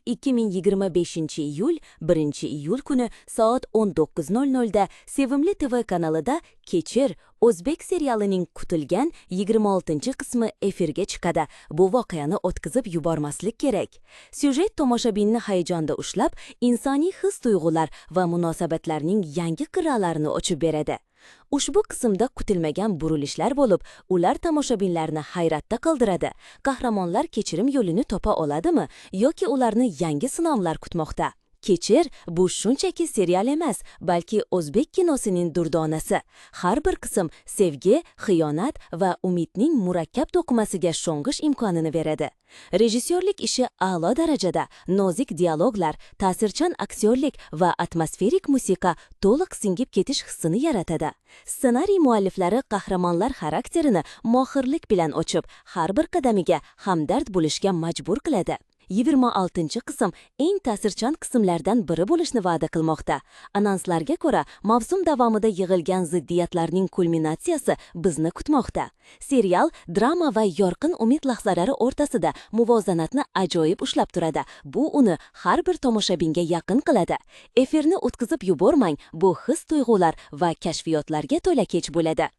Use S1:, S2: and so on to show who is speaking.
S1: 2025-iyul 1-iyul kuni soat 19:00 da Sevimli TV kanalida Kechir o'zbek serialining kutilgan 26-qismi efirga chiqadi. Bu voqeani o'tkazib yubormaslik kerak. Syujet tomoshabinni hayajonda ushlab, insoniy his-tuyg'ular va munosabatlarning yangi qirralarini ochib beradi. Ushbu qismda kutilmagan burilishlar bo'lib, ular tomoshabinlarni hayratda qoldiradi. Qahramonlar kechirim yo'lini topa oladimi yoki ularni yangi sinovlar kutmoqda? Kechir bu shunchaki serial emas, balki o'zbek kinosining durdonasi. Har bir qism sevgi, xiyonat va umidning murakkab to'qimasiga sho'ng'ish imkonini beradi. Rejissyorlik ishi a'lo darajada, nozik dialoglar, ta'sirchan aktyorlik va atmosferik musiqa to'liq singib ketish hissini yaratadi. Ssenariy mualliflari qahramonlar xarakterini mohirlik bilan ochib, har bir qadamiga hamdard bo'lishga majbur qiladi. 26-qism eng ta'sirchan qismlardan biri bo'lishni va'da qilmoqda. Anonslarga ko'ra, mavsum davomida yig'ilgan ziddiyatlarning kulminatsiyasi bizni kutmoqda. Serial drama va yorqin umid lahzalari o'rtasida muvozanatni ajoyib ushlab turadi. Bu uni har bir tomoshabinga yaqin qiladi. Efirni o'tkazib yubormang, bu his-tuyg'ular va kashfiyotlarga to'la kech bo'ladi.